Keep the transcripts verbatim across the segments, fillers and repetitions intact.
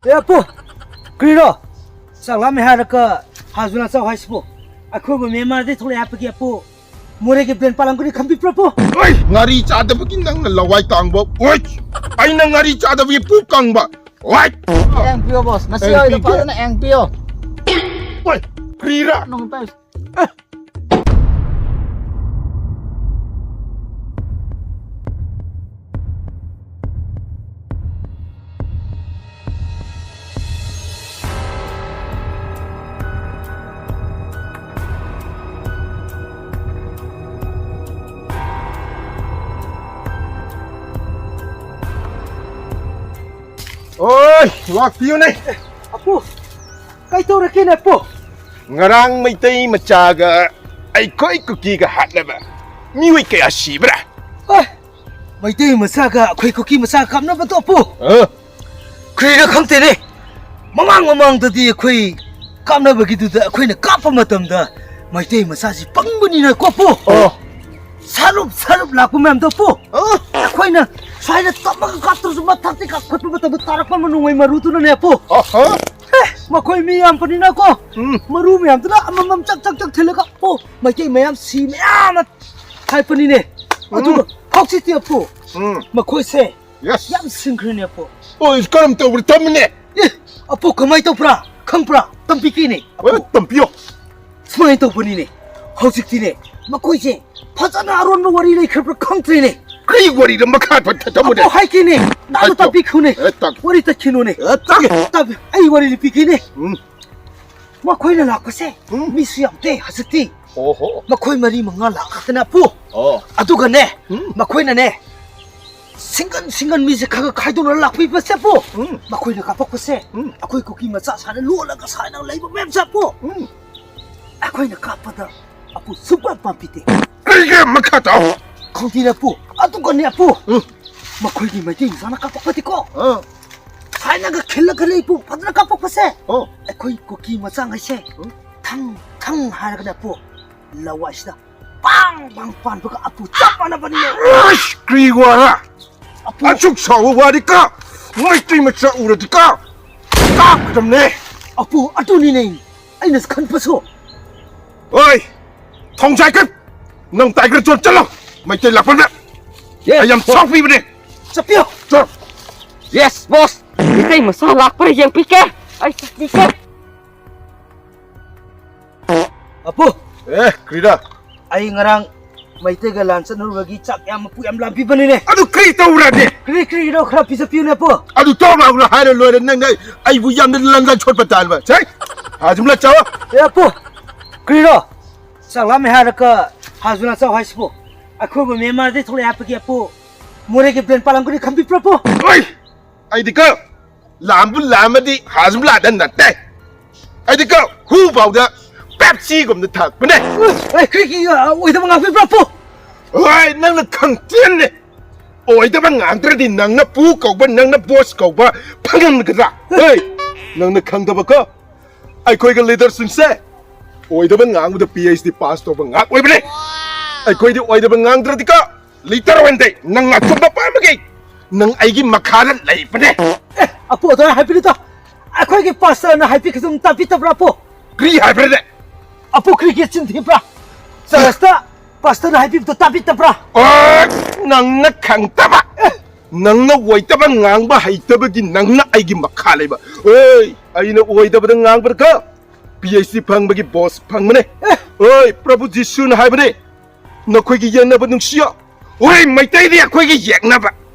ꯑꯦ ꯑꯄꯨ, ꯀꯔꯤꯔꯣ? ꯆꯥꯛ ꯂꯥꯝꯃꯦ ꯍꯥꯏꯔꯒ ꯍꯥꯖꯨꯅ ꯆꯥꯎ ꯍꯥꯏꯁꯤꯕꯨ? ꯑꯩꯈꯣꯏꯕꯨ ꯃ꯭ꯌꯥꯟꯃꯥꯔꯗꯒꯤ ꯊꯣꯛꯂꯛꯑꯦ ꯍꯥꯏꯕꯒꯤ ꯑꯄꯨ, ꯃꯣꯔꯦꯒꯤ ꯕ꯭ꯔꯦꯟ ꯄꯥꯂꯪꯒꯨꯅꯤ ꯈꯟꯕꯤꯕ꯭ꯔꯥ ꯑꯄꯨ? ꯑꯣꯏ! ꯉꯥꯔꯤ ꯆꯥꯗꯕꯒꯤ ꯅꯪꯅ ꯂꯋꯥꯏ ꯇꯥꯡꯕ꯫ ꯑꯣꯏ! ꯑꯩꯅ ꯉꯥꯔꯤ ꯆꯥꯗꯕꯒꯤ ꯄꯨꯛ ꯀꯪꯕ꯫ ꯑꯣꯏ! ꯑꯦꯡ ꯄꯤꯌꯣ ꯕꯣꯁ, ꯃꯁꯤ ꯑꯦꯡ ꯑꯣꯏꯗ ꯄꯤꯒꯦ꯫ ꯐꯖꯅ ꯑꯦꯡ ꯄꯤꯌꯣ꯫ ꯑꯣꯏ! ꯀ꯭ꯔꯤꯔꯥ? ꯅꯣꯡ ꯇꯥꯏ꯫ ꯑꯣꯏ, ꯂꯥꯛꯄꯤꯌꯨꯅꯦ꯫ ꯑꯄꯨ, ꯀꯩ ꯇꯧꯔꯛꯀꯦꯅꯦ ꯑꯄꯨ? ꯉꯔꯥꯡ ꯃꯩꯇꯩ ꯃꯆꯥꯒ ꯑꯩꯈꯣꯏ ꯀꯨꯀꯤꯒ ꯍꯥꯠꯅꯕ ꯃꯤꯑꯣꯏ ꯀꯌꯥ ꯁꯤꯕ꯭ꯔꯥ? ꯑꯦ, ꯃꯩꯇꯩ ꯃꯆꯥꯒ ꯑꯩꯈꯣꯏ ꯀꯨꯀꯤ ꯃꯆꯥꯒ ꯀꯥꯞꯅꯕꯗꯣ ꯑꯄꯨ? ꯑ? ꯀꯔꯤꯔ ꯈꯪꯗꯦꯅꯦ, ꯃꯃꯥꯡ ꯃꯃꯥꯡꯗꯗꯤ ꯑꯩꯈꯣꯏ ꯀꯥꯞꯅꯕꯒꯤꯗꯨꯗ ꯑꯩꯈꯣꯏꯅ ꯀꯥꯞꯄ ꯃꯇꯝꯗ ꯃꯩꯇꯩ ꯃꯆꯥꯁꯤ ꯄꯪꯕꯅꯤꯅ ꯀꯣ ꯑꯄꯨ꯫ ꯑꯣ꯫ ꯁꯔꯨꯞ ꯁꯔꯨꯞ ꯂꯥꯛꯄ ꯃꯌꯥꯝꯗꯣ ꯑꯄꯨ꯫ ꯑꯣ꯫ ꯑꯩꯈꯣꯏꯅ ꯁ꯭ꯋꯥꯏꯗ ꯇꯝꯃꯒ ꯀꯥꯞꯇ꯭ꯔꯁꯨ ꯃꯊꯛꯇ ꯀꯥꯞꯈꯠꯄ ꯃꯇꯝꯗ ꯇꯥꯔꯛꯄ ꯅꯣꯡꯃꯩ ꯃꯔꯨꯗꯨꯅꯅꯦ ꯑꯄꯨ꯫ ꯑꯣꯍꯣ꯫ ꯑꯦ, ꯃꯈꯣꯏ ꯃꯤ ꯌꯥꯝꯕꯅꯤꯅꯀꯣ, ꯎꯝ꯫ ꯃꯔꯨ ꯃꯌꯥꯝꯗꯨꯅ ꯑꯃꯃꯝ ꯆꯛ ꯆꯛ ꯆꯛ ꯊꯤꯜꯂꯒ ꯑꯄꯨ, ꯃꯩꯇꯩ ꯃꯌꯥꯝ ꯁꯤ ꯃꯌꯥꯝ ꯑꯃ ꯍꯥꯏꯕꯅꯤꯅꯦ꯫ ꯎꯝ꯫ ꯑꯗꯨꯒ ꯍꯧꯖꯤꯛꯇꯤ ꯑꯄꯨ, ꯎꯝ꯫ ꯃꯈꯣꯏꯁꯦ ꯌꯦꯁ꯫ ꯌꯥꯝ ꯁꯤꯡꯈ꯭ꯔꯦꯅꯦ ꯑꯄꯨ꯫ ꯑꯣ, ꯀꯔꯝ ꯇꯧꯕ꯭ꯔꯥ? ꯇꯝꯃꯨꯅꯦ꯫ ꯑꯦ, ꯑꯄꯨ ꯀꯃꯥꯏꯅ ꯇꯧꯕ꯭ꯔꯥ? ꯈꯪꯕ꯭ꯔꯥ? ꯇꯝꯕꯤꯒꯦꯅꯦ꯫ ꯍꯣꯏ, ꯑꯄꯨ꯫ ꯇꯝꯕꯤꯌꯣ꯫ ꯁꯨꯃꯥꯏꯅ ꯇꯧꯕꯅꯤꯅꯦ, ꯍꯧꯖꯤꯛꯇꯤꯅꯦ ꯃꯈꯣꯏꯁꯦ ꯐꯖꯅ ꯑꯔꯣꯟꯕ ꯋꯥꯔꯤ ꯂꯩꯈ꯭ꯔꯕ꯭ꯔꯥ ꯈꯪꯗ꯭ꯔꯦꯅꯦ꯫ ꯀꯔꯤ ꯋꯥꯔꯤꯅꯣ? ꯃꯈꯥ ꯐ-, ꯐ-, ꯇꯝꯃꯨꯅꯦ꯫ ꯑꯄꯨ ꯍꯥꯏꯒꯦꯅꯦ, ꯅꯪꯅ ꯍꯥꯏꯌꯣ꯫ ꯇꯝꯕꯤꯈꯣꯅꯦ꯫ ꯑꯦ, ꯇꯝ-, ꯋꯥꯔꯤ ꯇꯠꯈꯤꯅꯨꯅꯦ꯫ ꯑꯦ, ꯇꯝꯒꯦ꯫ ꯇꯝ-, ꯑꯩ ꯋꯥꯔꯤ ꯂꯤꯕꯤꯒꯦꯅꯦ꯫ ꯎꯝ꯫ ꯃꯈꯣꯏꯅ ꯂꯥꯛꯄꯁꯦ ꯎꯝ꯫ ꯃꯤꯁꯨ ꯌꯥꯝꯗꯦ ꯍꯧꯖꯤꯛꯇꯤ꯫ ꯑꯣꯍꯣ꯫ ꯃꯈꯣꯏ ꯃꯔꯤ ꯃꯉꯥ ꯂꯥꯛꯈꯛꯇꯅꯦ ꯑꯄꯨ꯫ ꯑꯣ꯫ ꯑꯗꯨꯒꯅꯦ, ꯎꯝ꯫ ꯃꯈꯣꯏꯅꯅꯦ ꯁꯤꯡꯒꯟ ꯁꯤꯡꯒꯟ ꯃꯤꯁꯦ ꯈꯔ ꯈꯔ ꯈꯥꯏꯗꯣꯛꯅ ꯂꯥꯛꯄꯤꯕꯁꯦ ꯑꯄꯨ꯫ ꯎꯝ꯫ ꯃꯈꯣꯏꯅ ꯀꯥꯞꯄꯛꯄꯁꯦ ꯎꯝ꯫ ꯑꯩꯈꯣꯏ ꯀꯨꯀꯤ ꯃꯆꯥ ꯁꯥꯏꯅ ꯂꯣꯜꯂꯒ ꯁꯥꯏꯅ ꯂꯩꯕ ꯃꯌꯥꯝꯁꯦ ꯑꯄꯨ꯫ ꯎꯝ꯫ ꯑꯩꯈꯣꯏꯅ ꯀꯥꯞꯄꯗ ꯑꯄꯨ ꯁꯨꯡꯄꯥꯝ ꯄꯥꯝꯕꯤꯗꯦ꯫ ꯀꯔꯤꯒꯤ? ꯃꯈꯥ ꯇꯥꯎ꯫ ꯈꯪꯗꯦꯅꯦ ꯑꯄꯨ꯫ ꯑꯗꯨꯒꯅꯦ ꯑꯄꯨ, ꯎꯝ꯫ ꯃꯈꯣꯏꯒꯤ ꯃꯩꯇꯩ ꯃꯆꯥꯅ ꯀꯥꯞꯄꯛꯄꯗꯤꯀꯣ, ꯑꯥ꯫ ꯁꯥꯏꯅꯒ ꯈꯤꯜꯂꯒ ꯂꯩ ꯑꯄꯨ, ꯐꯖꯅ ꯀꯥꯞꯄꯛꯄꯁꯦ꯫ ꯑꯣ꯫ ꯑꯩꯈꯣꯏ ꯀꯨꯀꯤ ꯃꯆꯥꯉꯩꯁꯦ ꯎꯝ꯫ ꯊꯪ ꯊꯪ ꯍꯥꯏꯔꯒꯅꯦ ꯑꯄꯨ, ꯂꯋꯥꯏꯁꯤꯗ ꯄꯥꯡ ꯄꯥꯡ ꯄꯥꯟꯕꯒ ꯑꯄꯨ ꯆꯞ ꯃꯥꯟꯅꯕꯅꯤꯅꯦ꯫ ꯑꯁ, ꯀ꯭ꯔꯤ ꯋꯥꯔ? ꯑꯄꯨ꯫ ꯑꯁꯨꯛ ꯁꯥꯎꯕ ꯋꯥꯗꯤ ꯀ ꯃꯩꯇꯩ ꯃꯆꯥ ꯎꯔꯗꯤ ꯀ ꯇꯥꯛꯀꯗꯕꯅꯦ꯫ ꯑꯄꯨ, ꯑꯗꯨꯅꯤꯅꯦ ꯑꯩꯅ ꯈꯟꯕꯁꯨ꯫ ꯑꯣꯏ, ꯊꯣꯡꯖꯥꯏ ꯀꯟ, ꯅꯪ ꯇꯥꯏꯒꯔ ꯖꯣꯟ ꯆꯠꯂꯣ꯫ ꯃꯩꯇꯩ ꯂꯥꯛꯄꯗ ꯑꯩ ꯌꯥꯝ ꯆꯥꯎ ꯄꯤꯕꯅꯦ꯫ ꯆꯠꯄꯤꯌꯣ꯫ ꯆꯠ꯫ Yes, boss. ꯃꯩꯇꯩ ꯃꯆꯥ ꯂꯥꯛꯄ꯭ꯔꯥ ꯌꯦꯡꯕꯤꯒꯦ꯫ ꯑꯩ ꯆꯠꯄꯤꯒꯦ꯫ ꯑꯄꯨ꯫ ꯑꯦ, ꯀ꯭ꯔꯤꯔꯥ? ꯑꯩ ꯉꯔꯥꯡ ꯃꯩꯇꯩꯒ ꯂꯥꯟ ꯆꯠꯅꯔꯨꯕꯒꯤ ꯆꯥꯛ ꯌꯥꯝ ꯃꯄꯨ ꯌꯥꯝ ꯂꯥꯝꯕꯤꯕꯅꯤꯅꯦ꯫ ꯑꯗꯨ ꯀꯔꯤ ꯇꯧꯔꯒꯦ? ꯀꯔꯤ ꯀꯔꯤꯅꯣ ꯈꯔ ꯄꯤꯖꯄꯤꯌꯨꯅꯦ, ꯑꯄꯨ꯫ ꯑꯗꯨ ꯇꯣꯛ ꯂꯥꯎꯅ ꯍꯥꯏꯔ ꯂꯣꯏꯔꯦ꯫ ꯅꯪꯅ ꯑꯩꯕꯨ ꯌꯥꯝꯅ ꯂꯟꯗꯥ ꯁꯣꯠꯄ ꯇꯥꯟꯕ꯫ ꯁꯦ, ꯍꯥꯖꯨꯝꯂꯥ ꯆꯥꯎ꯫ ꯑꯦ, ꯑꯄꯨ, ꯀꯔꯤꯔꯣ? ꯆꯥꯛ ꯂꯥꯝꯃꯦ ꯍꯥꯏꯔꯒ ꯍꯥꯖꯨꯝꯂꯥ ꯆꯥꯎ ꯍꯥꯏꯁꯤꯕꯨ? ꯑꯩꯈꯣꯏꯕꯨ ꯃ꯭ꯌꯥꯟꯃꯥꯔꯗꯒꯤ ꯊꯣꯛꯂꯛꯑꯦ ꯍꯥꯏꯕꯒꯤ, ꯑꯄꯨ, ꯃꯣꯔꯦꯒꯤ ꯕ꯭ꯔꯦꯟ ꯄꯥꯜꯂꯝꯒꯅꯤ ꯈꯟꯕꯤꯕ꯭ꯔꯣ, ꯑꯄꯨ? ꯑꯣꯏ! ꯑꯩꯗꯤꯀꯣ, ꯂꯥꯝꯕꯨ ꯂꯥꯝꯃꯗꯤ ꯍꯥꯖꯨꯝꯂꯥꯗ ꯅꯠꯇꯦ꯫ ꯑꯩꯗꯤꯀꯣ, ꯍꯨ ꯐꯥꯎꯗ ꯄꯦꯞꯁꯤꯒꯨꯝꯅ ꯊꯛꯄꯅꯦ꯫ ꯑꯦ, ꯀꯔꯤꯒꯤ, ꯑ, ꯑꯣꯏꯗꯕ ꯉꯥꯡꯕꯤꯕ꯭ꯔꯥ, ꯄꯨ? ꯍꯣꯏ, ꯅꯪꯅ ꯈꯪꯇꯦꯟꯅꯦ꯫ ꯑꯣꯏꯗꯕ ꯉꯥꯡꯗ꯭ꯔꯗꯤ ꯅꯪꯅ ꯄꯨ ꯀꯧꯕ, ꯅꯪꯅ ꯕꯣꯁ ꯀꯧꯕ ꯐꯪꯉꯝꯒꯗ꯭ꯔꯥ? ꯍꯣꯏ, ꯅꯪꯅ ꯈꯪꯗꯕꯀꯣ, ꯑꯩꯈꯣꯏꯒꯤ ꯂꯤꯗꯔꯁꯤꯡꯁꯦ ꯑꯣꯏꯗꯕ ꯉꯥꯡꯕꯗ ꯄꯤ ꯑꯩꯆ ꯗꯤ ꯄꯥꯁ ꯇꯧꯕ ꯉꯥꯛ ꯑꯣꯏꯕꯅꯦ꯫ ꯑꯩꯈꯣꯏꯗꯤ ꯑꯣꯏꯗꯕ ꯉꯥꯡꯗ꯭ꯔꯗꯤꯀꯣ, ꯂꯤꯗꯔ ꯑꯣꯏꯅꯗꯦ, ꯅꯪ ꯑꯆꯨꯝꯕ ꯄꯥꯝꯕꯒꯤ ꯅꯪ ꯑꯩꯒꯤ ꯃꯈꯥꯗ ꯂꯩꯕꯅꯦ꯫ ꯑꯦ, ꯑꯄꯨ ꯑꯗꯨꯃꯥꯏꯅ ꯍꯥꯏꯕꯤꯅꯨꯗ꯫ ꯑꯩꯈꯣꯏꯒꯤ ꯄꯥꯁꯇꯔꯅ ꯍꯥꯏꯕꯤꯈꯤꯕꯗꯨ ꯇꯥꯕꯤꯗꯕ꯭ꯔꯥ, ꯑꯄꯨ? ꯀꯔꯤ ꯍꯥꯏꯕ꯭ꯔꯅꯦ? ꯑꯄꯨ ꯀꯔꯤꯒꯤ ꯆꯤꯟ ꯊꯤꯕ꯭ꯔꯥ? ꯆꯔꯆꯇ ꯄꯥꯁꯇꯔꯅ ꯍꯥꯏꯕꯤꯕꯗꯨ ꯇꯥꯕꯤꯗꯕ꯭ꯔꯥ? ꯑꯣ, ꯅꯪꯅ ꯈꯪꯗꯕ꯫ ꯅꯪꯅ ꯑꯣꯏꯗꯕ ꯉꯥꯡꯕ ꯍꯩꯇꯕꯒꯤ ꯅꯪꯅ ꯑꯩꯒꯤ ꯃꯈꯥ ꯂꯩꯕ꯫ ꯑꯣꯏ, ꯑꯩꯅ ꯑꯣꯏꯗꯕꯗ ꯉꯥꯡꯕꯗꯀꯣ, ꯄꯤ ꯑꯩꯆ ꯗꯤ ꯐꯪꯕꯒꯤ ꯕꯣꯁ ꯐꯪꯕꯅꯦ꯫ ꯑꯣꯏ, ꯄ꯭ꯔꯚꯨ ꯖꯤꯁꯨꯅ ꯍꯥꯏꯕꯅꯦ, ꯅꯈꯣꯏꯒꯤ ꯌꯦꯛꯅꯕ ꯅꯨꯡꯁꯤꯌꯣ꯫ ꯍꯣꯏ, ꯃꯩꯇꯩꯗꯤ ꯑꯩꯈꯣꯏꯒꯤ ꯌꯦꯛꯅꯕ꯫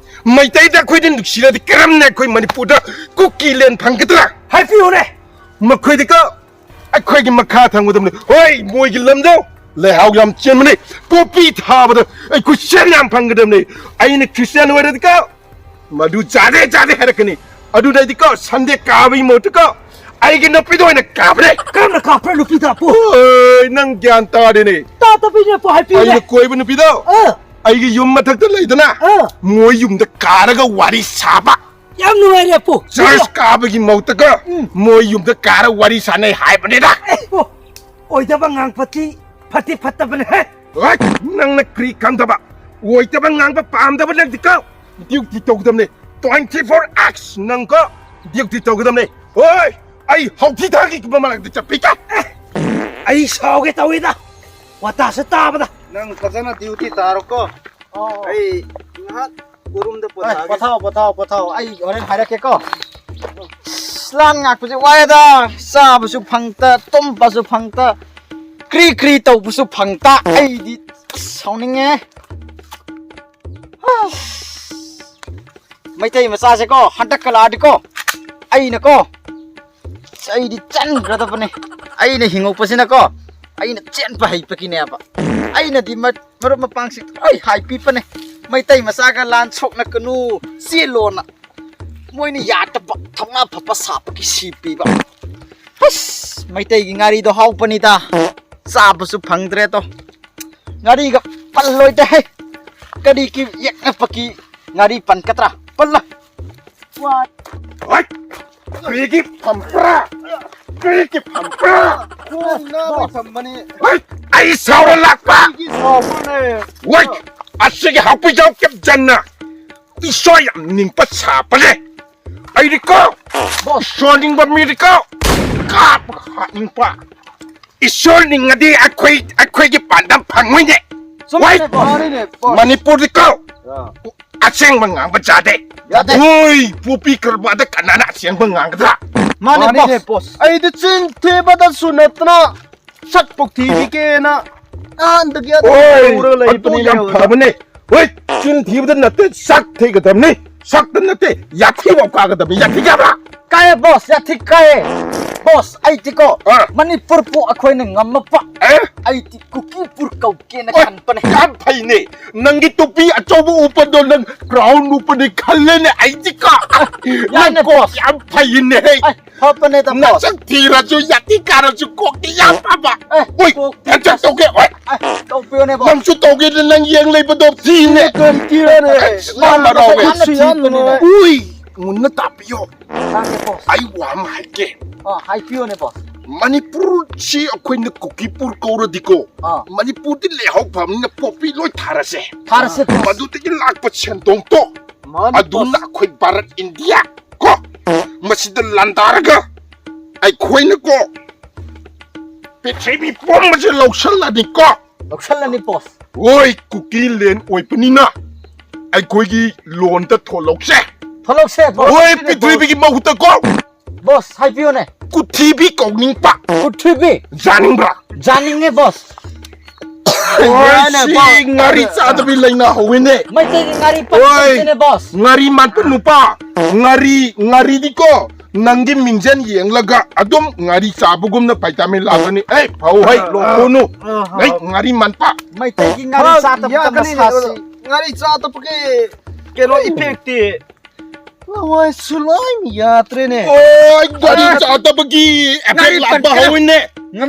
ꯃꯩꯇꯩꯗ ꯑꯩꯈꯣꯏꯗꯤ ꯅꯨꯡꯁꯤꯔꯗꯤ ꯀꯔꯝꯅ ꯑꯩꯈꯣꯏ ꯃꯅꯤꯄꯨꯔꯗ ꯀꯨꯀꯤ ꯂꯦꯟ ꯐꯪꯒꯗ꯭ꯔꯥ? ꯍꯥꯏꯕꯤꯌꯨꯅꯦ꯫ ꯃꯈꯣꯏꯗꯤꯀꯣ ꯑꯩꯈꯣꯏꯒꯤ ꯃꯈꯥ ꯊꯪꯒꯗꯕꯅꯤ꯫ ꯍꯣꯏ, ꯃꯣꯏꯒꯤ ꯂꯝꯗꯣ ꯂꯩꯍꯥꯎ ꯌꯥꯝ ꯆꯦꯟꯕꯅꯤ꯫ ꯄꯣꯄꯤ ꯊꯥꯕꯗ ꯑꯩꯈꯣꯏ ꯁꯦꯟ ꯌꯥꯝ ꯐꯪꯒꯗꯕꯅꯤ꯫ ꯑꯩꯅ ꯈ꯭ꯔꯤꯁꯇꯤꯌꯥꯟ ꯑꯣꯏꯔꯗꯤꯀꯣ ꯃꯗꯨ ꯆꯥꯗꯦ, ꯆꯥꯗꯦ ꯍꯥꯏꯔꯛꯀꯅꯤ꯫ ꯑꯗꯨꯅ ꯑꯩꯗꯤꯀꯣ ꯁꯟꯗꯦ ꯀꯥꯕꯒꯤ ꯃꯍꯨꯠꯇꯀꯣ ꯑꯩꯒꯤ ꯅꯨꯄꯤꯗ ꯑꯣꯏꯅ ꯀꯥꯕꯅꯦ꯫ ꯀꯔꯝꯅ ꯀꯥꯞꯄ꯭ꯔꯥ ꯅꯨꯄꯤꯗ, ꯑꯄꯨ? ꯍꯣꯏ, ꯅꯪ ꯒ꯭ꯌꯥꯟ ꯇꯥꯗꯦꯅꯦ꯫ ꯇꯥꯗꯕꯩꯅꯦ, ꯑꯄꯨ, ꯍꯥꯏꯕꯤꯌꯨꯅꯦ꯫ ꯑꯩꯅ ꯀꯣꯏꯕ ꯅꯨꯄꯤꯗꯣ ꯑꯥ꯫ ꯑꯩꯒꯤ ꯌꯨꯝ ꯃꯊꯛꯇ ꯂꯩꯗꯅ ꯑꯥ꯫ ꯃꯣꯏ ꯌꯨꯝꯗ ꯀꯥꯔꯒ ꯋꯥꯔꯤ ꯁꯥꯕ꯫ ꯌꯥꯝ ꯅꯨꯡꯉꯥꯏꯔꯦ, ꯑꯄꯨ꯫ ꯆꯔꯆ ꯀꯥꯕꯒꯤ ꯃꯍꯨꯠꯇꯒ ꯎꯝ꯫ ꯃꯣꯏ ꯌꯨꯝꯗ ꯀꯥꯔ ꯋꯥꯔꯤ ꯁꯥꯟꯅꯩ ꯍꯥꯏꯕꯅꯤꯗ꯫ ꯑꯦ, ꯑꯣ, ꯑꯣꯏꯗꯕ ꯉꯥꯡꯄꯇꯤ ꯐꯠꯇꯤ ꯐꯠꯇꯕꯅꯦ, ꯍꯦ꯫ ꯍꯣꯏ, ꯅꯪꯅ ꯀ꯭ꯔꯤ ꯈꯪꯗꯕ? ꯑꯣꯏꯗꯕ ꯉꯥꯡꯕ ꯄꯥꯝꯗꯕ ꯅꯪꯗꯤꯀꯣ ꯗ꯭ꯌꯨꯇꯤ ꯇꯧꯒꯗꯕꯅꯦ꯫ Twenty four hours ꯅꯪꯀꯣ ꯗ꯭ꯌꯨꯇꯤ ꯇꯧꯒꯗꯕꯅꯦ꯫ ꯍꯣꯏ, ꯑꯩ ꯍꯥꯎꯊꯤ ꯊꯥꯡꯒꯤ ꯃꯃꯥꯡꯗ ꯆꯠꯄꯤꯒꯦ꯫ ꯑꯩ ꯁꯥꯎꯒꯦ ꯇꯧꯏꯗ, ꯋꯥꯇꯥꯁꯦ ꯇꯥꯕꯗ꯫ ꯅꯪ ꯐꯖꯅ ꯗ꯭ꯌꯨꯇꯤ ꯇꯥꯔꯣꯀꯣ꯫ ꯑꯣ꯫ ꯑꯩ ꯉꯥꯏꯍꯥꯛ ꯎꯔꯨꯝꯗ ꯑꯦ, ꯄꯣꯊꯥꯒꯦ꯫ ꯄꯣꯊꯥꯎ, ꯄꯣꯊꯥꯎ, ꯄꯣꯊꯥꯎ꯫ ꯑꯩ ꯍꯣꯔꯦꯟ ꯍꯥꯏꯔꯛꯀꯦꯀꯣ꯫ ꯑꯁ, ꯂꯥꯟ ꯉꯥꯛꯄꯁꯦ ꯋꯥꯏꯗ꯫ ꯆꯥꯕꯁꯨ ꯐꯪꯇ, ꯇꯨꯝꯕꯁꯨ ꯐꯪꯇ, ꯀ꯭ꯔꯤ ꯀ꯭ꯔꯤ ꯇꯧꯕꯁꯨ ꯐꯪꯇ꯫ ꯑꯩꯗꯤ ꯑꯁ, ꯁꯥꯎꯅꯤꯡꯉꯦ꯫ ꯑꯁ, ꯃꯩꯇꯩ ꯃꯆꯥꯁꯦꯀꯣ, ꯍꯟꯗꯛ ꯀꯂꯥꯗꯤꯀꯣ, ꯑꯩꯅꯀꯣ, ꯑꯩꯗꯤ ꯆꯟꯈ꯭ꯔꯗꯕꯅꯦ꯫ ꯑꯩꯅ ꯍꯤꯡꯉꯛꯄꯁꯤꯅꯀꯣ, ꯑꯩꯅ ꯆꯦꯟꯕ ꯍꯩꯕꯒꯤꯅꯦꯕ꯫ ꯑꯩꯅꯗꯤ ꯃ-, ꯃꯔꯨꯞ ꯃꯄꯥꯡꯁꯤ ꯂꯣꯏ ꯍꯥꯏꯕꯤꯕꯅꯦ, "ꯃꯩꯇꯩ ꯃꯆꯥꯒ ꯂꯥꯟ ꯁꯣꯛꯅꯀꯅꯨ, ꯆꯦꯜꯂꯣꯅ"꯫ ꯃꯣꯏꯅ ꯌꯥꯗꯕ, ꯊꯧꯅꯥ ꯐꯕ ꯁꯥꯕꯒꯤ ꯁꯤ ꯄꯤꯕ꯫ ꯑꯁ, ꯃꯩꯇꯩꯒꯤ ꯉꯥꯔꯤꯗꯣ ꯍꯥꯎꯕꯅꯤꯗ, ꯆꯥꯕꯁꯨ ꯐꯪꯗ꯭ꯔꯦꯗꯣ꯫ ꯉꯥꯔꯤꯒ ꯄꯜꯂꯣꯏꯗꯦ ꯍꯦ꯫ ꯀꯔꯤꯒꯤ ꯌꯦꯛꯅꯕꯒꯤ ꯉꯥꯔꯤ ꯄꯟꯒꯗ꯭ꯔꯥ? ꯄꯜꯂ꯫ ꯋꯥ꯫ ꯍꯣꯏ! ꯀꯔꯤꯒꯤ ꯐꯝꯕ꯭ꯔꯥ? ꯀꯔꯤꯒꯤ ꯐꯝꯕ꯭ꯔꯥ? ꯈꯣꯡ ꯅꯥꯕꯩ ꯊꯝꯕꯅꯤ꯫ ꯍꯣꯏ! ꯑꯩ ꯁꯥꯎꯔ ꯂꯥꯛꯄ! ꯑꯩꯒꯤ ꯁꯥꯎꯕꯅꯦ꯫ ꯍꯣꯏ! ꯑꯁꯤꯒꯤ ꯍꯥꯎꯄꯤꯖꯥꯎ ꯀꯦꯞꯖꯟꯅ ꯏꯁꯣ ꯌꯥꯝ ꯅꯤꯡꯕ ꯁꯥꯕꯅꯦ꯫ ꯑꯩꯗꯤꯀꯣ, ꯕꯣꯁ꯫ ꯁꯣꯟꯅꯤꯡꯕ ꯃꯤꯗꯤꯀꯣ, ꯀꯥꯞꯄꯒ ꯍꯥꯠꯅꯤꯡꯕ꯫ ꯏꯁꯣꯔ ꯅꯤꯡꯉꯗꯤ ꯑꯩꯈꯣꯏ, ꯑꯩꯈꯣꯏꯒꯤ ꯄꯥꯟꯗꯝ ꯐꯪꯉꯣꯏꯅꯦ꯫ ꯆꯨꯝꯃꯦꯅꯦ, ꯋꯥꯏ! ꯕꯣꯁ꯫ ꯃꯥꯅꯤꯅꯦ, ꯕꯣꯁ꯫ ꯃꯅꯤꯄꯨꯔꯗꯤꯀꯣ, ꯑꯥ꯫ ꯑꯁꯦꯡꯕ ꯉꯥꯡꯕ ꯌꯥꯗꯦ꯫ ꯌꯥꯗꯦ꯫ ꯍꯣꯏ, ꯄꯣꯄꯤ ꯀꯔꯕꯥꯔꯗ ꯀꯅꯥꯅ ꯑꯁꯦꯡꯕ ꯉꯥꯡꯒꯗ꯭ꯔꯥ? ꯃꯥꯅꯦ, ꯃꯥꯅꯤꯅꯦ, ꯕꯣꯁ꯫ ꯕꯣꯁ꯫ ꯑꯩꯗꯤ ꯆꯤꯟ ꯊꯤꯕꯗꯁꯨ ꯅꯠꯇꯅ ꯁꯛꯄꯨ ꯊꯤꯕꯤꯒꯦꯅ ꯅꯍꯥꯟꯗꯒꯤ ꯑꯗꯨꯝ ꯍꯣꯏ, ꯇꯧꯔꯒ ꯑꯗꯨ ꯂꯩꯕꯅꯤꯅꯦ ꯌꯥꯝ ꯑꯣꯖꯥ꯫ ꯐꯕꯅꯦ꯫ ꯍꯣꯏ, ꯆꯤꯟ ꯊꯤꯕꯗ ꯅꯠꯇꯦ, ꯁꯛ ꯊꯤꯒꯗꯕꯅꯤ꯫ ꯁꯛꯇ ꯅꯠꯇꯦ, ꯌꯥꯊꯤꯐꯥꯎ ꯀꯥꯒꯗꯕꯅꯤ꯫ ꯌꯥꯊꯤ ꯀꯥꯕ꯭ꯔꯥ? ꯀꯥꯏꯌꯦ, ꯕꯣꯁ, ꯌꯥꯊꯤ ꯀꯥꯏꯌꯦ꯫ ꯕꯣꯁ, ꯑꯩꯗꯤꯀꯣ, ꯑꯥ꯫ ꯃꯅꯤꯄꯨꯔꯕꯨ ꯑꯩꯈꯣꯏꯅ ꯉꯝꯃꯕ, ꯑꯦ? ꯑꯩꯗꯤ ꯀꯨꯀꯤꯄꯨꯔ ꯀꯧꯒꯦꯅ ꯑꯣꯏ, ꯈꯟꯕꯅꯦ꯫ ꯌꯥꯝ ꯐꯩꯅꯦ꯫ ꯅꯪꯒꯤ ꯇꯨꯄꯤ ꯑꯆꯧꯕ ꯎꯞꯄꯗꯣ ꯅꯪ ꯀ꯭ꯔꯥꯎꯟ ꯎꯞꯄꯅꯤ ꯈꯜꯂꯦꯅꯦ, ꯑꯩꯗꯤꯀꯣ꯫ ꯌꯥꯏꯅꯦ, ꯅꯪ ꯀꯣꯛ ꯕꯣꯁ꯫ ꯌꯥꯝ ꯐꯩꯅꯦ, ꯍꯦ꯫ ꯑꯩ, ꯐꯕꯅꯦꯗ, ꯕꯣꯁ꯫ ꯅꯁꯛ ꯊꯤꯔꯁꯨ ꯌꯥꯊꯤ ꯀꯥꯔꯁꯨ ꯀꯣꯛꯇꯤ ꯌꯥꯝ ꯐꯕ꯫ ꯑꯦ, ꯑꯣꯏ, ꯀꯣꯛꯇꯤ ꯍꯟꯗꯛ ꯇꯧꯒꯦ, ꯑꯣꯏ꯫ ꯑꯦ, ꯇꯧꯕꯤꯌꯨꯅꯦ, ꯕꯣꯁ꯫ ꯅꯪꯁꯨ ꯇꯧꯒꯦꯅ ꯅꯪ ꯌꯦꯡ ꯂꯩꯕꯗꯣ ꯊꯤꯅꯦ꯫ ꯁꯤꯅ ꯀꯔꯤ ꯊꯤꯔꯅꯦ? ꯑꯁ, ꯃꯥꯅ ꯃꯔꯥꯎ ꯃꯁꯛ ꯌꯥꯝ ꯊꯤꯕꯅꯦ꯫ ꯎꯏ, ꯃꯨꯟꯅ ꯇꯥꯕꯤꯌꯣ꯫ ꯇꯥꯒꯦ, ꯕꯣꯁ꯫ ꯑꯩ ꯋꯥ ꯑꯃ ꯍꯥꯏꯒꯦ꯫ ꯑ, ꯍꯥꯏꯕꯤꯌꯨꯅꯦ, ꯕꯣꯁ꯫ ꯃꯅꯤꯄꯨꯔꯁꯤ ꯑꯩꯈꯣꯏꯅ ꯀꯨꯀꯤꯄꯨꯔ ꯀꯧꯔꯗꯤꯀꯣ, ꯑꯥ꯫ ꯃꯅꯤꯄꯨꯔꯗꯤ ꯂꯩꯍꯥꯎ ꯐꯕꯅꯤꯅ ꯄꯣꯄꯤ ꯂꯣꯏ ꯊꯥꯔꯁꯦ꯫ ꯊꯥꯔꯁꯦ, ꯕꯣꯁ꯫ ꯃꯗꯨꯗꯒꯤ ꯂꯥꯛꯄ ꯁꯦꯟꯗꯣꯡꯗꯣ, ꯃꯥꯅꯤ, ꯑꯗꯨꯅ ꯕꯣꯁ꯫ ꯑꯩꯈꯣꯏ ꯚꯥꯔꯠ ꯏꯟꯗꯤꯌꯥ ꯀꯣ, ꯃꯁꯤꯗ ꯂꯥꯟꯗꯥꯔꯒ ꯑꯩꯈꯣꯏꯅꯀꯣ ꯄ꯭ꯔꯤꯊꯤꯕꯤ ꯄꯨꯝꯕꯁꯦ ꯂꯧꯁꯜꯂꯅꯤꯀꯣ꯫ ꯂꯧꯁꯜꯂꯅꯤ ꯕꯣꯁ꯫ ꯍꯣꯏ, ꯀꯨꯀꯤ ꯂꯦꯟ ꯑꯣꯏꯕꯅꯤꯅ ꯑꯩꯈꯣꯏꯒꯤ ꯂꯣꯟꯗ ꯊꯣꯛꯂꯛꯁꯦ꯫ ꯊꯣꯛꯂꯛꯁꯦ ꯕꯣꯁ꯫ ꯍꯣꯏ, ꯑꯗꯨꯅꯦ ꯕꯣꯁ꯫ ꯄ꯭ꯔꯤꯊꯤꯕꯤꯒꯤ ꯃꯍꯨꯠꯇꯀꯣ ꯕꯣꯁ, ꯍꯥꯏꯕꯤꯌꯨꯅꯦ꯫ ꯀꯨꯊꯤꯕꯤ ꯀꯧꯅꯤꯡꯕ꯫ ꯀꯨꯊꯤꯕꯤ꯫ ꯌꯥꯅꯤꯡꯕ꯭ꯔꯥ? ꯌꯥꯅꯤꯡꯉꯦ ꯕꯣꯁ꯫ ꯍꯣꯏ, ꯌꯥꯅꯦ, ꯁꯤ ꯕꯣꯁ꯫ ꯉꯥꯔꯤ ꯆꯥꯗꯕꯤ ꯂꯩꯅꯥ ꯍꯧꯋꯤꯅꯦ꯫ ꯃꯩꯇꯩꯒꯤ ꯉꯥꯔꯤ ꯍꯣꯏ꯫ ꯄꯟꯕꯁꯤꯅꯦ ꯕꯣꯁ꯫ ꯉꯥꯔꯤ ꯃꯥꯟꯕ ꯅꯨꯄꯥ, ꯉꯥꯔꯤ, ꯉꯥꯔꯤꯗꯤꯀꯣ ꯅꯪꯒꯤ ꯃꯤꯡꯖꯦꯜ ꯌꯦꯡꯂꯒ ꯑꯗꯨꯝ ꯉꯥꯔꯤ ꯆꯥꯕꯒꯨꯝꯅ ꯚꯤꯇꯥꯃꯤꯟ ꯂꯥꯛꯀꯅꯤ꯫ ꯑꯦ, ꯐꯧ ꯍꯩ ꯂꯣꯛꯄꯅꯨ꯫ ꯑꯩ ꯉꯥꯔꯤ ꯃꯥꯟꯕ꯫ ꯃꯩꯇꯩꯒꯤ ꯉꯥꯔꯤ ꯍꯣꯏ, ꯆꯥꯗꯕ ꯌꯥꯀꯅꯤꯅꯦ꯫ ꯃꯁꯥꯁꯤ꯫ ꯉꯥꯔꯤ ꯆꯥꯗꯕꯒꯤ ꯀꯩꯅꯣ ꯏꯐꯦꯛꯇꯤ ꯂꯋꯥꯏꯁꯨ ꯂꯣꯏ ꯌꯥꯗ꯭ꯔꯦꯅꯦ꯫ ꯑꯣꯏ, ꯉꯥꯔꯤ ꯆꯥꯗꯕꯒꯤ ꯑꯦꯐꯦꯛ ꯉꯥꯔꯤ ꯂꯥꯛꯄ ꯄꯟꯕ꯫ ꯍꯧꯋꯤꯅꯦ꯫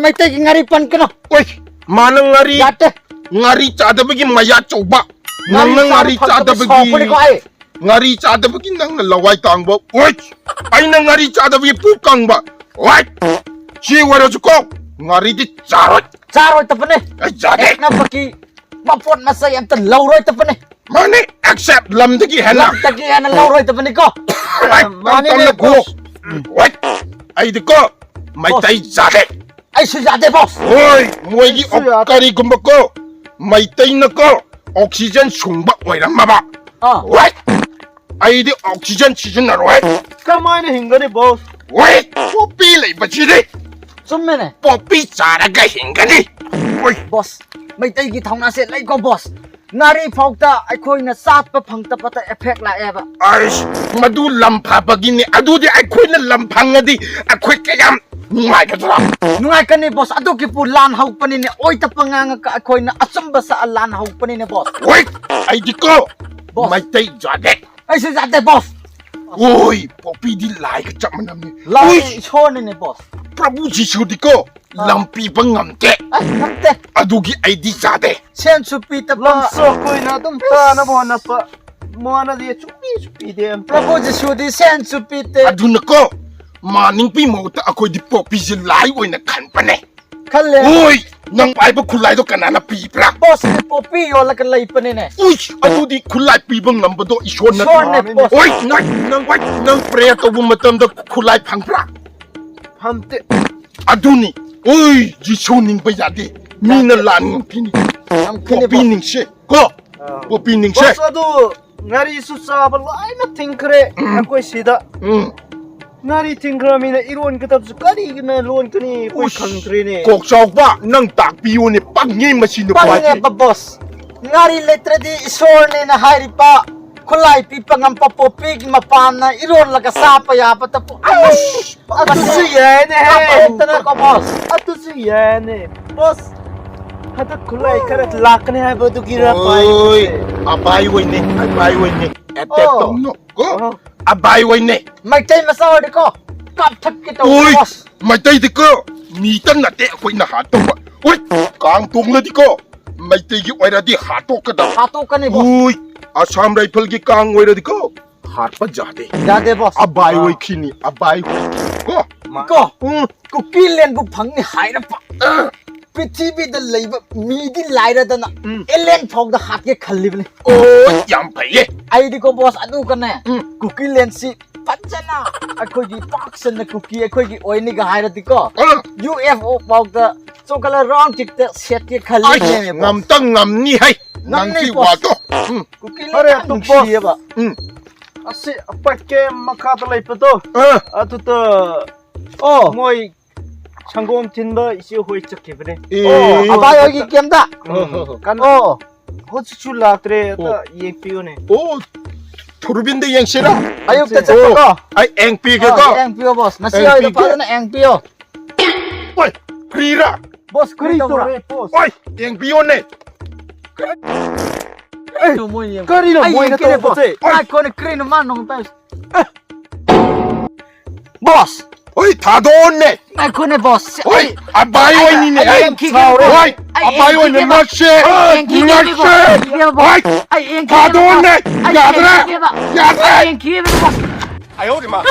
ꯃꯩꯇꯩꯒꯤ ꯉꯥꯔꯤ ꯄꯟꯒꯅꯣ꯫ ꯑꯣꯏ, ꯃꯥꯅ ꯉꯥꯔꯤ, ꯌꯥꯗꯦ꯫ ꯉꯥꯔꯤ ꯆꯥꯗꯕꯒꯤ ꯃꯌꯥ ꯆꯧꯕ꯫ ꯅꯪꯅ ꯉꯥꯔꯤ ꯐꯪꯗꯕ ꯆꯥꯗꯕꯒꯤ, ꯁꯥꯎꯔꯛꯄꯅꯤꯀꯣ ꯑꯩ꯫ ꯉꯥꯔꯤ ꯆꯥꯗꯕꯒꯤ ꯅꯪꯅ ꯂꯋꯥꯏ ꯇꯥꯡꯕ꯫ ꯑꯣꯏ, ꯑꯩꯅ ꯉꯥꯔꯤ ꯆꯥꯗꯕꯒꯤ ꯄꯨꯛ ꯀꯪꯕ꯫ ꯑꯣꯏ, ꯁꯤ ꯑꯣꯏꯔꯁꯨꯀꯣ ꯉꯥꯔꯤꯗꯤ ꯆꯥꯔꯣꯏ꯫ ꯆꯥꯔꯣꯏꯗꯕꯅꯦ꯫ ꯑꯩ ꯆꯥꯗꯦ꯫ ꯍꯦꯛꯅꯕꯒꯤ ꯃꯄꯣꯠ ꯃꯆꯩ ꯑꯝꯇ ꯂꯧꯔꯣꯏꯗꯕꯅꯦ꯫ ꯃꯥꯅꯦ, ꯑꯦꯛꯁꯦꯞ ꯂꯝꯗꯒꯤ ꯍꯦꯟꯅ꯫ ꯂꯝꯗꯒꯤ ꯍꯦꯟꯅ ꯂꯧꯔꯣꯏꯗꯕꯅꯤꯀꯣ꯫ ꯑꯩ ꯃꯥꯅꯤꯅꯦ, ꯇꯝꯅ ꯈꯨꯝꯃꯨ꯫ ꯕꯣꯁ꯫ ꯑꯣꯏ, ꯑꯩꯗꯤꯀꯣ ꯃꯩꯇꯩ ꯆꯥꯗꯦ꯫ ꯑꯩꯁꯨ ꯌꯥꯗꯦ ꯕꯣꯁ꯫ ꯍꯣꯏ, ꯃꯣꯏꯒꯤ ꯑꯩꯁꯨ ꯌꯥꯗꯦ꯫ ꯀꯔꯤꯒꯨꯝꯕꯀꯣ ꯃꯩꯇꯩꯅꯀꯣ ꯑꯣꯛꯁꯤꯖꯦꯟ ꯁꯨꯡꯕ ꯑꯣꯏꯔꯝꯃꯕ꯫ ꯑꯥ꯫ ꯍꯣꯏ, ꯑꯩꯗꯤ ꯑꯣꯛꯁꯤꯖꯦꯟ ꯁꯤꯖꯤꯟꯅꯔꯣꯏ꯫ ꯀꯃꯥꯏꯅ ꯍꯤꯡꯒꯅꯤ ꯕꯣꯁ? ꯍꯣꯏ, ꯄꯣꯄꯤ ꯂꯩꯕꯁꯤꯗꯤ ꯆꯨꯝꯃꯦꯅꯦ꯫ ꯄꯣꯄꯤ ꯆꯥꯔꯒ ꯍꯤꯡꯒꯅꯤ꯫ ꯍꯣꯏ, ꯕꯣꯁ, ꯃꯩꯇꯩꯒꯤ ꯊꯧꯅꯥꯁꯦ ꯂꯩꯀꯣ ꯕꯣꯁ꯫ ꯉꯥꯔꯤ ꯐꯥꯎꯗ ꯑꯩꯈꯣꯏꯅ ꯆꯥꯠꯄ ꯐꯪꯗꯕꯗ ꯑꯦꯐꯦꯛ ꯂꯥꯛꯑꯦꯕ꯫ ꯑꯩꯁ, ꯃꯗꯨ ꯂꯝ ꯐꯕꯒꯤꯅꯦ꯫ ꯑꯗꯨꯗꯤ ꯑꯩꯈꯣꯏꯅ ꯂꯝ ꯐꯪꯉꯗꯤ ꯑꯩꯈꯣꯏ ꯀꯌꯥꯝ ꯅꯨꯡꯉꯥꯏꯒꯗ꯭ꯔꯥ? ꯅꯨꯡꯉꯥꯏꯀꯅꯤ ꯕꯣꯁ꯫ ꯑꯗꯨꯒꯤꯕꯨ ꯂꯥꯟ ꯍꯧꯔꯛꯄꯅꯤꯅꯦ꯫ ꯑꯣꯏꯗꯕ ꯉꯥꯡꯉꯒ ꯑꯩꯈꯣꯏꯅ ꯑꯆꯨꯝꯕ ꯁꯥ ꯂꯥꯟ ꯍꯧꯔꯛꯄꯅꯤꯅꯦ ꯕꯣꯁ꯫ ꯍꯣꯏ, ꯑꯩꯗꯤꯀꯣ ꯕꯣꯁ꯫ ꯃꯩꯇꯩ ꯆꯥꯗꯦ꯫ ꯑꯩꯁꯨ ꯌꯥꯗꯦ ꯕꯣꯁ꯫ ꯍꯣꯏ, ꯄꯣꯄꯤꯗꯤ ꯂꯥꯏꯒ ꯆꯞ ꯃꯥꯟꯅꯕꯅꯤ꯫ ꯂꯥꯏ ꯍꯣꯏ, ꯏꯁꯣꯔꯅꯤꯅꯦ ꯕꯣꯁ꯫ ꯄ꯭ꯔꯚꯨ ꯖꯤꯁꯨꯗꯤꯀꯣ ꯑꯥ꯫ ꯂꯝ ꯄꯤꯕ ꯉꯝꯗꯦ꯫ ꯑꯁ ꯉꯝꯗꯦ꯫ ꯑꯗꯨꯒꯤ ꯑꯩꯗꯤ ꯆꯥꯗꯦ꯫ ꯁꯦꯟꯁꯨ ꯄꯤꯗꯕ꯫ ꯂꯝꯁꯨ ꯑꯩꯈꯣꯏꯅ ꯑꯗꯨꯝ ꯇꯥꯅꯕ ꯍꯣꯠꯅꯕ ꯃꯥꯅꯗꯤ ꯁꯨꯡꯄꯤ ꯁꯨꯡꯄꯤꯗꯦ ꯑꯝꯇ꯫ ꯄ꯭ꯔꯚꯨ ꯖꯤꯁꯨꯗꯤ ꯁꯦꯟꯁꯨ ꯄꯤꯗꯦ꯫ ꯑꯗꯨꯅꯀꯣ ꯃꯥ ꯅꯤꯡꯄꯤ ꯃꯍꯨꯠꯇ ꯑꯩꯈꯣꯏꯗꯤ ꯄꯣꯄꯤꯁꯦ ꯂꯥꯏ ꯑꯣꯏꯅ ꯈꯟꯕꯅꯦ꯫ ꯈꯜꯂꯦ꯫ ꯍꯣꯏ, ꯅꯪ ꯄꯥꯏꯕ ꯈꯨꯠꯂꯥꯏꯗꯣ ꯀꯅꯥꯅ ꯄꯤꯕ꯭ꯔꯥ? ꯕꯣꯁ, ꯑꯩ ꯄꯣꯄꯤ ꯌꯣꯜꯂꯒ ꯂꯩꯕꯅꯤꯅꯦ꯫ ꯎꯏ, ꯑꯗꯨꯗꯤ ꯈꯨꯠꯂꯥꯏ ꯄꯤꯕ ꯉꯝꯕꯗꯣ ꯏꯁꯣꯔ ꯅꯠꯇ꯭ꯔꯣ? ꯏꯁꯣꯔꯅꯦ, ꯕꯣꯁ꯫ ꯑꯣꯏ, ꯅꯪ, ꯅꯪ, ꯅꯪ prayer ꯇꯧꯕ ꯃꯇꯝꯗ ꯈꯨꯠꯂꯥꯏ ꯐꯪꯕ꯭ꯔꯥ? ꯐꯪꯗꯦ꯫ ꯑꯗꯨꯅꯤ꯫ ꯑꯣꯏ, ꯖꯤꯁꯨ ꯅꯤꯡꯕ ꯌꯥꯗꯦ꯫ ꯃꯤꯅ ꯂꯥꯟ ꯉꯝꯈꯤꯅꯤ꯫ ꯉꯝꯈꯤꯅꯤ, ꯄꯣꯄꯤ ꯕꯣꯁ꯫ ꯅꯤꯡꯁꯦ ꯀꯣ꯫ ꯑꯥ꯫ ꯄꯣꯄꯤ ꯅꯤꯡꯁꯦ꯫ ꯕꯣꯁ, ꯑꯗꯨ ꯉꯥꯔꯤꯁꯨ ꯆꯥꯕ ꯂꯣꯏꯅ ꯊꯤꯡꯈ꯭ꯔꯦ ꯎꯝ꯫ ꯑꯩꯈꯣꯏ ꯁꯤꯗ꯫ ꯎꯝ꯫ ꯉꯥꯔꯤ ꯊꯤꯡꯈ꯭ꯔꯃꯤꯅ ꯏꯔꯣꯟꯒꯗꯕꯁꯨ ꯀꯔꯤꯒꯤꯅ ꯂꯣꯟꯒꯅꯤ ꯑꯩꯈꯣꯏ ꯎꯁ, ꯈꯪꯗ꯭ꯔꯦꯅꯦ꯫ ꯀꯣꯛ ꯆꯥꯎꯕ, ꯅꯪ ꯇꯥꯛꯄꯤꯌꯨꯅꯦ, ꯄꯪꯉꯦ ꯃꯁꯤ ꯅꯨꯄꯥꯁꯦ꯫ ꯄꯪꯉꯦꯕ, ꯕꯣꯁ꯫ ꯉꯥꯔꯤ ꯂꯩꯇ꯭ꯔꯗꯤ ꯏꯁꯣꯔꯅꯦꯅ ꯍꯥꯏꯔꯤꯕ ꯈꯨꯠꯂꯥꯏ ꯄꯤꯕ ꯉꯝꯕ ꯄꯣꯄꯤꯒꯤ ꯃꯄꯥꯟꯅ ꯏꯔꯣꯜꯂꯒ ꯆꯥꯕ ꯌꯥꯕꯗꯕꯨ꯫ ꯑꯁ! ꯑꯗꯨꯁꯨ ꯌꯥꯏꯅꯦ꯫ ꯀꯥꯞꯄ ꯍꯦꯛꯇꯅꯀꯣ, ꯕꯣꯁ꯫ ꯑꯗꯨꯁꯨ ꯌꯥꯏꯅꯦ꯫ ꯕꯣꯁ, ꯍꯟꯗꯛ ꯈꯨꯠꯂꯥꯏ ꯈꯔ ꯂꯥꯛꯀꯅꯤ ꯍꯥꯏꯕꯗꯨꯒꯤꯔ ꯑꯣꯏ, ꯄꯥꯏꯔꯤꯁꯦ? ꯑꯄꯥꯏ ꯑꯣꯏꯅꯦ, ꯑꯄꯥꯏ ꯑꯣꯏꯅꯦ꯫ Attack ꯑꯣ꯫ ꯇꯧꯅꯨ ꯀꯣ꯫ ꯑꯣ꯫ ꯑꯕꯥꯏ ꯑꯣꯏꯅꯦ꯫ ꯃꯩꯇꯩ ꯃꯆꯥ ꯑꯣꯏꯔꯗꯤꯀꯣ, ꯀꯥꯞꯊꯠꯀꯦ ꯇꯧꯕ, ꯑꯣꯏ, ꯕꯣꯁ꯫ ꯃꯩꯇꯩꯗꯤꯀꯣ, ꯃꯤꯇꯪ ꯅꯠꯇꯦ ꯑꯩꯈꯣꯏꯅ ꯍꯥꯠꯇꯧꯕ꯫ ꯑꯣꯏ, ꯀꯥꯡ ꯇꯣꯡꯂꯗꯤꯀꯣ, ꯃꯩꯇꯩꯒꯤ ꯑꯣꯏꯔꯗꯤ ꯍꯥꯠꯇꯣꯛꯀꯗꯕ꯫ ꯍꯥꯠꯇꯣꯛꯀꯅꯤ, ꯕꯣꯁ꯫ ꯑꯣꯏ, ꯑꯁꯥꯝ ꯔꯥꯏꯐꯜꯒꯤ ꯀꯥꯡ ꯑꯣꯏꯔꯗꯤꯀꯣ, ꯍꯥꯠꯄ ꯌꯥꯗꯦ꯫ ꯌꯥꯗꯦ, ꯕꯣꯁ꯫ ꯑꯕꯥꯏ ꯑꯥ꯫ ꯑꯣꯏꯈꯤꯅꯤ, ꯑꯕꯥꯏ꯫ ꯀꯣ? ꯃꯥ- ꯀꯣ? ꯎꯝ꯫ ꯀꯨꯀꯤ ꯂꯦꯟꯕꯨ ꯐꯪꯅꯤ ꯍꯥꯏꯔꯛꯄ꯫ ꯑꯥ꯫ ꯄ꯭ꯔꯤꯊꯤꯕꯤꯗ ꯂꯩꯕ ꯃꯤꯗꯤ ꯂꯥꯏꯔꯗꯅ ꯎꯝ꯫ ꯑꯦꯂꯦꯟ ꯐꯥꯎꯗ ꯍꯥꯠꯀꯦ ꯈꯜꯂꯤꯕꯅꯤ꯫ ꯑꯣ, ꯌꯥꯝ ꯐꯩꯌꯦ꯫ ꯑꯩꯗꯤꯀꯣ, ꯕꯣꯁ, ꯑꯗꯨꯒꯅꯦ, ꯎꯝ꯫ ꯀꯨꯀꯤ ꯂꯦꯟꯁꯤ ꯐꯖꯅ ꯑꯩꯈꯣꯏꯒꯤ ꯄꯥꯛ ꯁꯟꯅ ꯀꯨꯀꯤ ꯑꯩꯈꯣꯏꯒꯤ ꯑꯣꯏꯅꯤꯒ ꯍꯥꯏꯔꯗꯤꯀꯣ, ꯑꯥ꯫ ꯌꯨ ꯑꯦꯐ ꯑꯣ ꯐꯥꯎꯗ ꯆꯣꯀꯣꯂꯦꯠ ꯔꯥꯎꯟ ꯀꯤꯛꯇ ꯁꯦꯠꯀꯦ ꯈꯜꯂꯤꯕꯅꯦ, ꯑꯩ ꯕꯣꯁ꯫ ꯉꯝꯇꯪ ꯉꯝꯅꯤ ꯍꯩ꯫ ꯉꯝꯅꯤ, ꯅꯪꯒꯤ ꯕꯣꯁ꯫ ꯋꯥꯗꯣ꯫ ꯎꯝ꯫ ꯀꯨꯀꯤ ꯂꯦꯟ ꯐꯔꯦ, ꯌꯥꯝ ꯑꯗꯨ, ꯕꯣꯁ꯫ ꯅꯨꯡꯁꯤꯌꯦꯕ꯫ ꯎꯝ꯫ ꯑꯁꯤ ꯑꯄꯠꯀꯦ ꯃꯈꯥꯗ ꯂꯩꯕꯗꯣ, ꯑꯥ꯫ ꯑꯗꯨꯗ ꯑꯣ꯫ ꯃꯣꯏ ꯁꯪꯒꯣꯝ ꯊꯤꯟꯕ ꯏꯆꯦ ꯍꯣꯏ ꯆꯠꯈꯤꯕꯅꯦ꯫ ꯑꯦ꯫ ꯑꯣ, ꯑꯕꯥꯏ ꯍꯣꯏꯒꯤ ꯀꯦꯝꯗ? ꯎꯝ꯫ ꯀꯟꯅ ꯑꯣ꯫ ꯍꯧꯖꯤꯛꯁꯨ ꯂꯥꯛꯇ꯭ꯔꯦ, ꯑꯝꯇ ꯑꯣ꯫ ꯌꯦꯡꯕꯤꯌꯨꯅꯦ꯫ ꯑꯣ, ꯊꯨꯔꯨꯕꯤꯟꯗ ꯌꯦꯡꯁꯤꯔꯥ? ꯑꯌꯨꯛꯇ ꯆꯠꯁꯦ꯫ ꯆꯠꯄꯀꯣ? ꯑꯣ, ꯑꯩ ꯌꯦꯡꯕꯤꯒꯦꯀꯣ꯫ ꯑꯣ, ꯌꯦꯡꯕꯤꯌꯣ, ꯕꯣꯁ꯫ ꯉꯁꯤ ꯌꯦꯡꯕꯤꯒꯦ꯫ ꯍꯣꯏꯗꯣ ꯐꯖꯅ ꯌꯦꯡꯕꯤꯌꯣ꯫ ꯑꯣꯏ, ꯀꯔꯤꯔꯥ? ꯕꯣꯁ, ꯀꯔꯤ ꯀꯔꯤ ꯇꯧꯕ꯭ꯔꯥ? ꯇꯧꯔꯦ, ꯕꯣꯁ? ꯑꯣꯏ, ꯌꯦꯡꯕꯤꯌꯣꯅꯦ꯫ ꯀꯔꯤꯅꯣ ꯃꯣꯏ ꯌꯦꯡ-, ꯀꯔꯤꯅꯣ ꯑꯩ ꯃꯣꯏꯅ ꯌꯦꯡꯒꯦꯅꯦ, ꯇꯧꯕꯁꯦ? ꯕꯣꯁ꯫ ꯑꯣꯏ꯫ ꯉꯥꯏꯈꯣꯅꯦ, ꯀꯔꯤꯅꯣ ꯃꯥꯅ ꯑꯃꯨꯛ ꯇꯧꯔꯤꯁꯦ? ꯕꯣꯁ! ꯍꯣꯏ, ꯊꯥꯗꯣꯛꯑꯣꯅꯦ! ꯉꯥꯏꯈꯣꯅꯦ, ꯕꯣꯁ꯫ ꯍꯣꯏ, ꯑꯩ, ꯑꯕꯥꯏ ꯑꯩ, ꯑꯣꯏꯅꯤꯅꯦ, ꯑꯩ ꯑꯩ ꯌꯦꯡꯈꯤꯒꯦ, ꯁꯥꯎꯔꯦ꯫ ꯕꯣꯁ꯫ ꯍꯣꯏ, ꯑꯩ ꯑꯕꯥꯏ ꯑꯣꯏꯅ ꯌꯦꯡꯈꯤꯒꯦ, ꯕꯣꯁ꯫ ꯃꯁꯦ! ꯑꯩ ꯌꯦꯡꯈꯤꯒꯦ, ꯃꯁꯦ! ꯕꯣꯁ꯫ ꯍꯣꯏ, ꯑꯩ ꯌꯦꯡꯈꯤꯒꯦ, ꯊꯥꯗꯣꯛꯑꯣꯅꯦ! ꯕꯣꯁ꯫ ꯑꯩ ꯌꯥꯗ꯭ꯔꯦ! ꯌꯦꯡꯈꯤꯒꯦꯕ꯫ ꯌꯥꯗ꯭ꯔꯦ! ꯑꯩ ꯌꯦꯡꯈꯤꯒꯦꯕ, ꯕꯣꯁ꯫ ꯑꯌꯣ ꯃꯥ꯫